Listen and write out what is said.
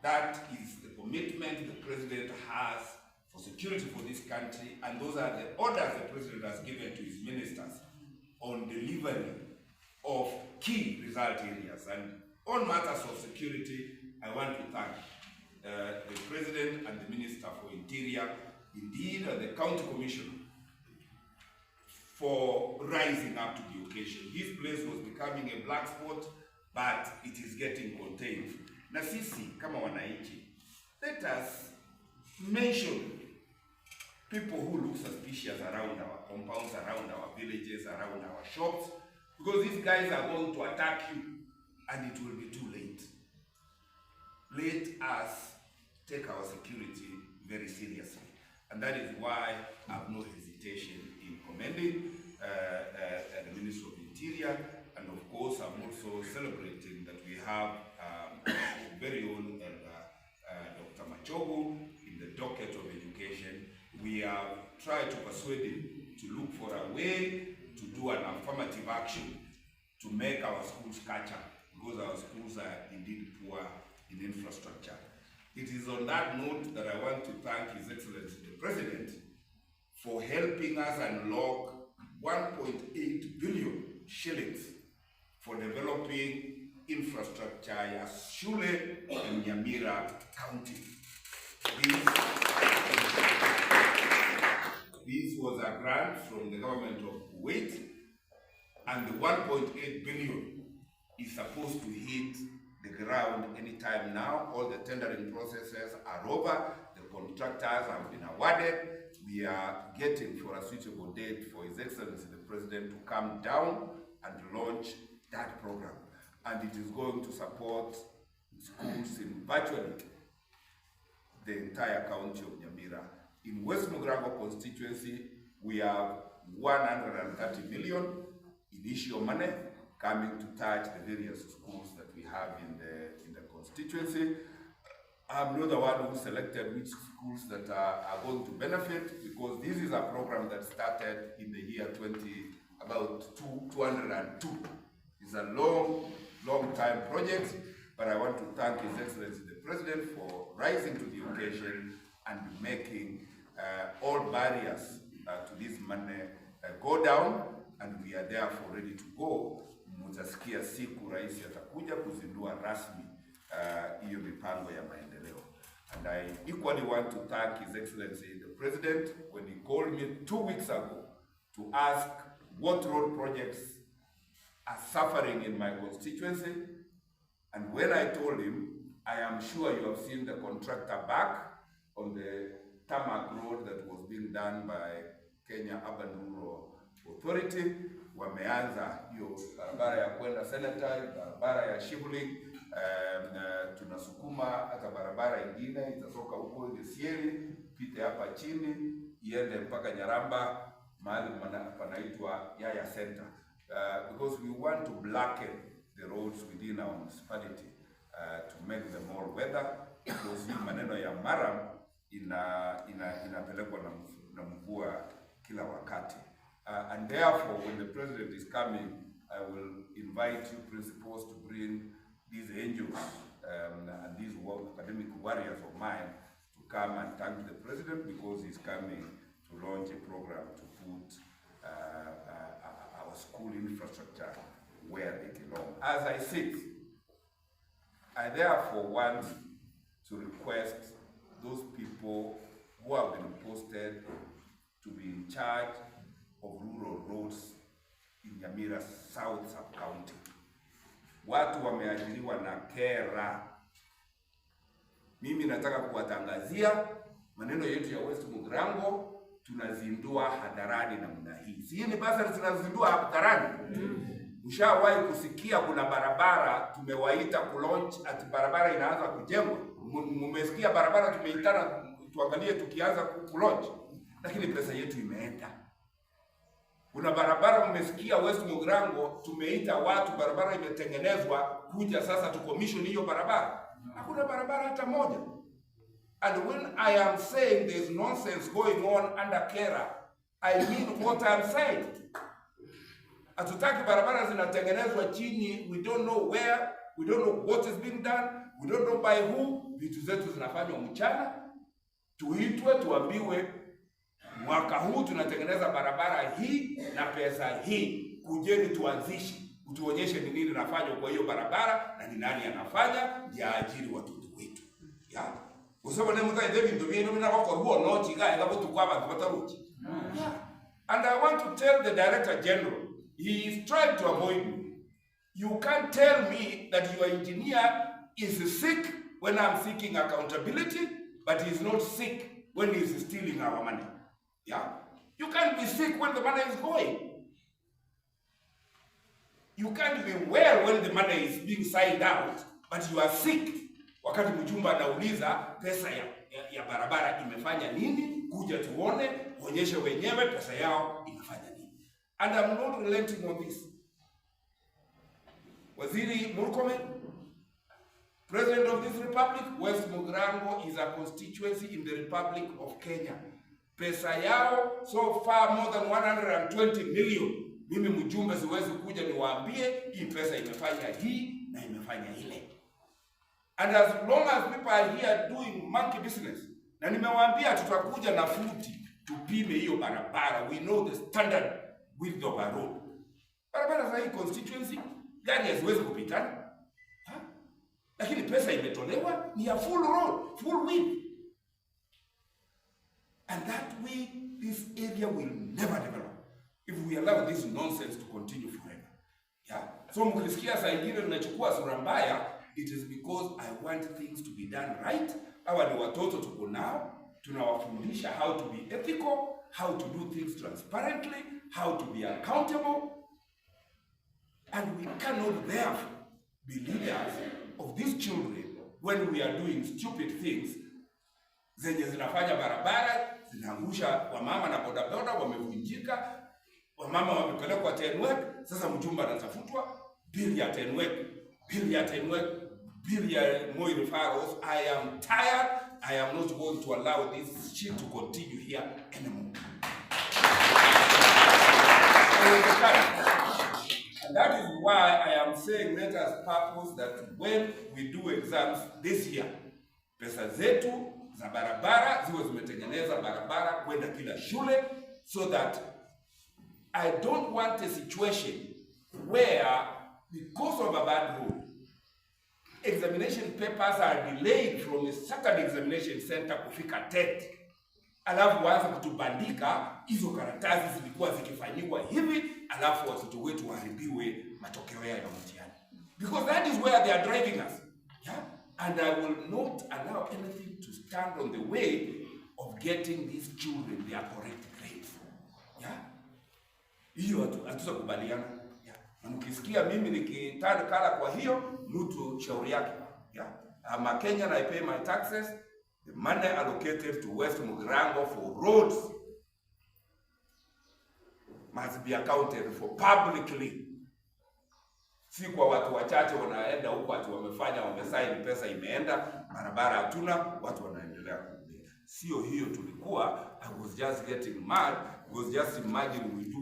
That is the commitment the president has for security for this country, and those are the orders the president has given to his ministers on delivery of key result areas. And on matters of security, I want to thank the president and the minister for interior, indeed, and the county commissioner for rising up to the occasion. His place was becoming a black spot, but it is getting contained. Na sisi kama wananchi, let us mention people who look suspicious around our compounds, around our villages, around our shops, because these guys are going to attack you and it will be too late. Let us take our security very seriously. And that is why I have no hesitation in commending the Minister of Interior. And of course, I'm also celebrating that we have our very own Dr. Machogu in the docket of education. We have tried to persuade him to look for a way to do an affirmative action to make our schools catch up, because our schools are indeed poor in infrastructure. It is on that note that I want to thank His Excellency the President for helping us unlock 1.8 billion shillings for developing infrastructure ya shule in Nyamira County. This was a grant from the government of Kuwait, and the 1.8 billion is supposed to hit the ground anytime now. All the tendering processes are over. The contractors have been awarded. We are getting for a suitable date for His Excellency the President to come down and launch that program. And it is going to support schools in virtually the entire county of Nyamira. In West Mugirango constituency, we have 130 million initial money coming to touch the various schools that we have in the constituency. I'm not the one who selected which schools that are going to benefit, because this is a program that started in the year 20, about two, 202. It's a long, long time project, but I want to thank His Excellency the President for rising to the occasion and making all barriers to this money go down, and we are therefore ready to go. Mutasikia siku rais atakuja kuzindua rasmi hiyo mipango ya maendeleo. And I equally want to thank His Excellency the President when he called me 2 weeks ago to ask what road projects are suffering in my constituency. And when I told him, "I am sure you have seen the contractor back on the tarmac road that was being done by Kenya Urban Rural Authority." Wameanza hiyo barabara ya kwenda Senator, barabara ya Shivling, tunasukuma hata barabara ingine itatoka huko Gesieri pite hapa chini iende mpaka Nyaramba mahali panaitwa Yaya Center, because we want to blacken the roads within our municipality to make them all weather, because hii maneno ya murram inapelekwa na mvua kila wakati. And therefore, when the president is coming, I will invite you principals to bring these angels and these academic warriors of mine to come and thank the president, because he's coming to launch a program to put our school infrastructure where they belong. As I sit, I therefore want to request those people who have been posted to be in charge of rural roads in Nyamira South Sub-County. Watu wameajiriwa na KeRRA. Mimi nataka kuwatangazia maneno yetu ya West Mugirango tunazindua hadharani namna hii. Si hii ni bursary tunazindua hadharani? Ushawahi kusikia kuna barabara tumewaita kulaunch ati barabara inaanza kujengwa? Mumesikia barabara tumeitana tuangalie tukianza kulaunch, lakini pesa yetu imeenda. Kuna barabara mmesikia West Mugirango tumeita watu, barabara imetengenezwa, kuja sasa tu commission hiyo barabara? Hakuna barabara hata moja. And when I am saying there's nonsense going on under KeRRA, I mean what I'm saying. Hatutaki barabara zinatengenezwa chini, we don't know where. We don't know what is being done. We don't know by who. Vitu zetu zinafanywa mchana, tuitwe tuambiwe, mwaka huu tunatengeneza barabara hii na pesa hii, kujeni tuanzishe, utuonyeshe ni nini nafanywa kwa hiyo barabara na ni nani anafanya, ndiye aajiri watoto wetu ya gusaba ne mutaite bintu bintu binabakorwa nochi gaega botuko abantu bataruchi. Yeah. And I want to tell the Director General, he is trying to avoid me. You can't tell me that your engineer is sick when I'm seeking accountability, but he's not sick when he's stealing our money. Yeah? You can't be sick when the money is going. You can't be well when the money is being signed out, but you are sick wakati mjumbe anauliza pesa ya barabara imefanya nini, kuja tuone, onyeshe wenyewe pesa yao imefanya nini. And I'm not relenting on this. Waziri Murkomen, President of this republic, West Mugirango is a constituency in the Republic of Kenya. Pesa yao so far more than 120 million. Mimi mjumbe siwezi kuja niwaambie hii pesa imefanya hii na imefanya ile. And as long as people are here doing monkey business, na nimewaambia tutakuja na futi tupime hiyo barabara. We know the standard width of a road. Barabara za hii constituency gari haziwezi kupitana. Ha? Lakini pesa imetolewa ni ya full road, full width. And that way this area will never develop if we allow this nonsense to continue forever. Yeah? So mkisikia saa ingine tunachukua sura mbaya, it is because I want things to be done right. Hawa ni watoto tuko nao, tunawafundisha how to be ethical, how to do things transparently, how to be accountable. And we cannot therefore be leaders of these children when we are doing stupid things zenye zinafanya barabara zinaangusha wamama na bodaboda wamevunjika, wamama wamepelekwa Tenwek. Sasa mjumbe anatafutwa, bill ya Tenwek, bill ya Tenwek, bill ya Moi referrals. I am tired. I am not going to allow this shit to continue here anymore. Haiwezekani. And that is why I am saying let us purpose that when we do exams this year, pesa zetu za barabara ziwe zimetengeneza barabara kwenda kila shule so that I don't want a situation where because of a bad road examination papers are delayed from a certain examination center kufika TET, alafu waanze kutubandika hizo karatasi zilikuwa zikifanyiwa hivi, alafu watoto wetu waharibiwe matokeo yao ya mtihani, because that is where they are driving us. Yeah? And I will not allow anything to stand on the way of getting these children their correct grades. Yeah? Hiyo hatutakubaliana. Yeah. Na mkisikia mimi nikitana kala kwa hiyo mtu shauri yake. Yeah. I'm a Kenyan, I pay my taxes. The money allocated to West Mugirango for roads must be accounted for publicly. Si kwa watu wachache wanaenda huko ati wamefanya wamesaini, pesa imeenda, barabara hatuna, watu wanaendelea kuumia. Sio hiyo tulikuwa. I was just getting mad because just imagine we do